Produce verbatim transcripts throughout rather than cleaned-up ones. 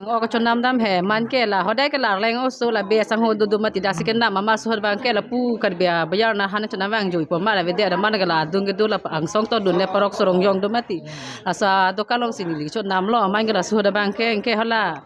Ngo kachonam dam he, man ke la, hodai ke la Arleng oso la be asangho do do mati, lasi kenam amat aso abang ke lapu Karbi abayar nanghan chonam vangjuipo ma la, avedet amat ke la adung kedo la angsong todun le parok sorong jong do mati. Laso adokan alongsi neli chonamlo, man ke laso abang ke, ke hala.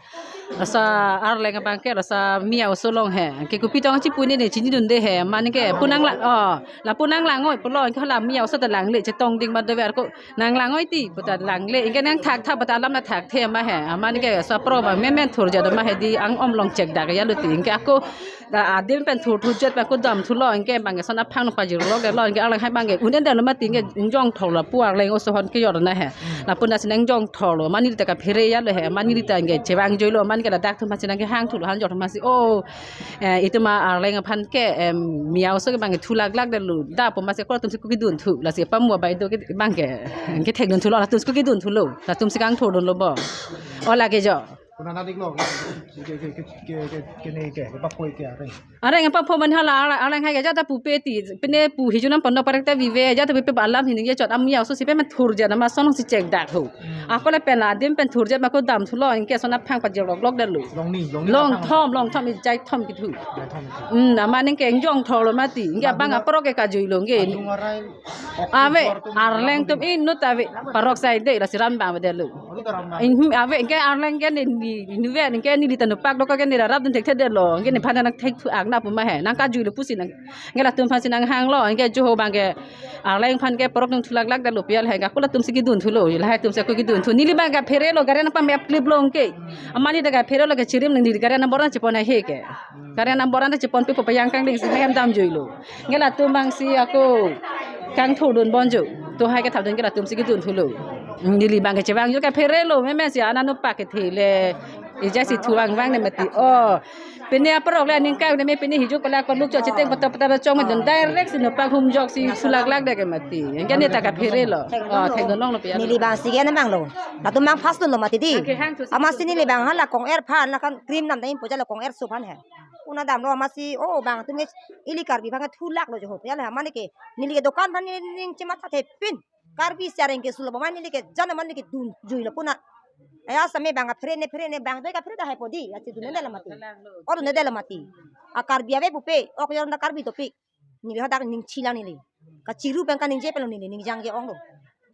Laso Arleng abang ke, laso Miya oso along he. Ke kopi tong chipu ne ne chinidunde he, man ke pu nanglang, oh, lapu nanglang-oi pulo, ke hala Miya oso ta langle, chetong ding ma do ver ko. Nanglang-oi ti, puta langle, anke nangthakthak, puta alam nangthakthe ma he, amat anke laso apro abang memen thurjat ma he di, ang om along chekdak ya lo ti, anke ako, da adim pen thur thurjat pen ako damthulo, anke abang ke son aphang nangpajirlok lo, anke Arleng hai abang ke un-edetlo mati, anke ingjongthorlo pu Arleng oso ahon kejor na he, lapu nasi nangjongthorlo, amat neli ta kaphere ya lo he, amat neli ta anke chevangjuilo, amat anke ladak atum aphansi nangkehangthulo, hanjor atum aphansi, oh, eh, itum Arleng aphan ke, em, Miya oso ke abang ke thulaklakdetlo. Dak pu amatsi ako latumsi ko kedunthu. Lasi pamu abai do ke abang ke, ke thekdunthulo, latumsi ko kedunthulo. Latumsi kangthurdunlo bo. O lake jo. Kuna na diklo. Ke, ke, ke, ke, ke, ke ne ke, ke papoi ke Arleng. Arleng papoi man hala, Arleng, Arleng hai ke jata pupe ti. Pine pu hijunam pondok parek ta vive, jata pupe alam hinike chot, am Miya oso si pemen thurjat amat son alongsi chekdak ho. Ako lapen adim pen thurjat ma ako damthulo, anke son aphang pajirloklokdetlo. Long ni, long ni aphang. Long thom, long thom, ijai thom kethu. Ijai thom kethu. Hmm, amat anke ingjongthorlo mati. Anke abang apro ke kajuilo anke. Adung arai. Ave, Arleng atum inut ave. Parok saide, lasi ran abang avedetlo. Anu ta ran abang. In, hmm, ave, anke Arleng ke ne, ne, ne, anke neli ta nopak dokok ke ne rarap dun thekthedetlo. Anke nephan nangthekthu ak na pu ma he. Nangkajuilo pusi nang. Anke latum aphansi nanghanglo, anke jo ho abang ke Arleng aphan ke parok nangthulaklakdetlo pu ya lahai ke ako latumsi kedunthulo, lahai atumsi ako kedunthu. Neli abang kapherelo, gari nangpamep kliplo anke. Amat neli ta kapherelo, kechirim neli gari number an chepon hai he ke. Gari number an ta cheponpepo, pajang kangdengsi hem damjuilo. Anke latum abangsi ako kangthurdun bonjo. To hai ke thapdun ke latumsi kedunthulo. Neli abang ke chevangjuilo, kapherelo, memensi ana nopak kethe le. Ijasi thuvang vang ne mati. Oh. Pine aparok le aningkan ne me, pine hijuk pala ko luk chot cheteng pato pato chong me dun, direct si nopak humjok si thulaklakdet ke mati. Anke ne ta kapherelo. Oh, thekdun longlo pu ya. Neli abangsi ke na abang lo. Latum abang fast dunlo mati di. Anke hangthusi. Amatsi neli abang hala kong-er aphan, lakan cream nam dam impo jalo kong-er so aphan he. Una damlo amatsi, oh, abang atum ke ili Karbi aphan ke thulaklo jo ho. Ya le amat ne ke. Neli ke dokan aphan ne ning chematha thepin. Karbi si areng ke sulo, amat neli ke jan amat neli kedunjuilo puna. Aya same abang aphere ne phere ne abang do kaphere ta haipo di, achi dunedetlo mati. O dunedetlo mati. A Karbi ave pupe, ok yor na Karbi dopik. Neli hadak ning chilang neli. Kachiru pen kaningje pen lo neli, ningjang je-onglo.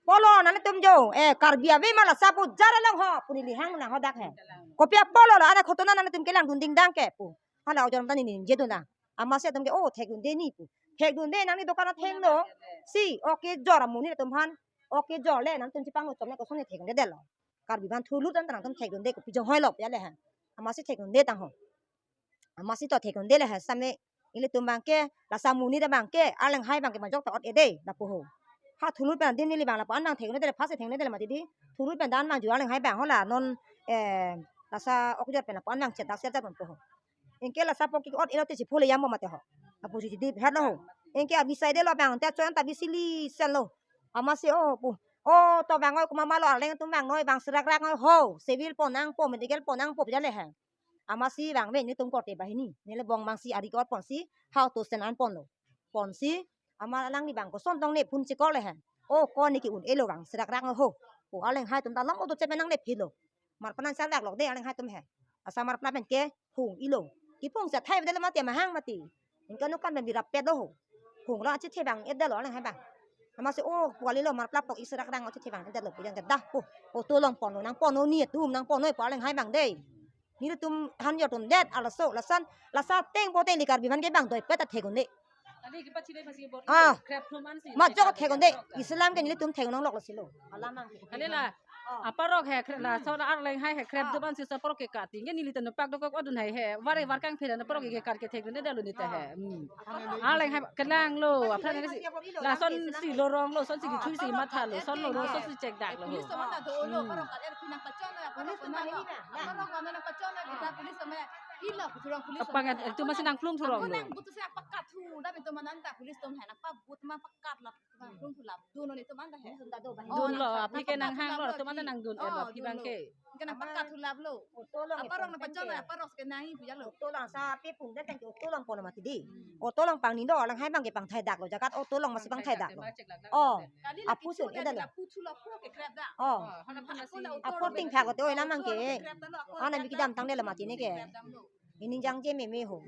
Polo nanglitum jo, eh, Karbi ave ma la sapu jara long ho, pu neli hang nang hadak he. Kopi apolo la, ana khotona nanglitum kelangdun dingdang ke pu. Hala ojor ta neli ningjedun nang. Amatsi atum ke, oh, thekdunde ni pu. Thekdunde nangli dokan athengno. Si, ok kejor amonit atum aphan. Ok kejor le nangtum chepangno chomle koson ne thekdundedetlo. Karbi aphan thulut an nangtum thekdunde kopi jonghoilo ya le he. Amatsi thekdunde tang ho. Amatsi to thekdunde le he same ilitum abang ke, laso amonit abang ke, Arleng hai abang ke majok ta ot-ede lapu ho. Ha thulut pen adim neli abang lapu-an abang thekdundedetlo, first thekdundedetlo mati di. Thulut pen dan abang ju Arleng hai abang ho la non, eh, laso ok kejor pen lapu-an abang chedak serjak ponpo ho. Anke laso apok ke ot-elo te chipho le yampo mati ho. Apu ji di phet lo ho. Anke abisai detlo abang te chon ta bisi li sel lo. Amatsi, oh, pu. Oh, to abang oi, komat ma lo Arleng atum abang noi, abang serak rak noi ho. Civil pon nangpo, medical pon nangpo pu ya le he. Amatsi abang ave netum korte banghini. Neli abang abangsi ari ke-ot ponsi, how to stand an ponlo. Ponsi, amat alangli abang koson tong ne phone chekor le he. Oh, ko ne ke-un-elo abang serak rak noi ho. Pu Arleng hai atum ta lom odo chepe nang le philo. Mar panan sar dak lok de Arleng hai atum he. Asa mar panan pen ke hung ilo. Kiphung sa thai bedel mati mahang mati. Ingka nukan pen birap pet lo ho. Hung lo achethe abang edetlo Arleng hai abang. Amatsi, oh, puali lo mar plap tok isi rak rang achethe abang edetlo pu yang ke dah pu. Oh, to long ponlo, nang ponlo ni atum, nang ponlo pu Arleng hai abang de. Nelitum han yor atum det, alaso, lason, laso ateng pote ili Karbi aphan ke abang doipet ta thekdunde. Tadi ke pachile pasi bor. Ah. Krep thum ansi. Majok thekdunde. Islam ke nelitum thekdun longlok lo silo. Alamang. Kali la. Oh. Aparok he, kre-, laso la Arleng hai he, krep, ah, thum ansi laso aparok ke kati. Nge neli ta nopak dokok odun hai he. Vare var kangphe la aparok ke kar ke thekdundedetlo ne ta he. Ah. Hmm. Arleng hai kelanglo. Aphan neli si, lasonsi loronglo, lasonsi, ah, kethusi mathalo, lason lo, lasonsi chekdaklo. Police sama ta dolo, hmm, aparok kali, eh, pinang pachon lo, aparok, police sama, sama ini na. Aparok kami nang pachon lo, kita police sama. Ilo, thurong police. Apang itu masih nangplung thurong. Ako nang butuh saya pakat thu, tapi itu mana anta police tum hai nang pa but ma pakat lap, nangplung thu lap. Dun non itu mana hai. Dun lo, aphi ke nanghang lo, itu mana nangdun, eh, lo, aphi bang ke. Kena pakat thu lap lo. Auto along apa rong na pachon, apa rong ke nai puya lo. Auto along sa pi pung dan tangki auto along pon mati di. Auto along pangni do, alanghai bang ke pangthai dak lo, jagat auto along masih pangthai dak lo. Oh, apusun, eh, dah lo. Apu thu lap ke krep dak. Oh. Apu ting phak ote oi lamang ke. Ana mi kedam tangdet lo mati ne ke. Ining jangje meme ho.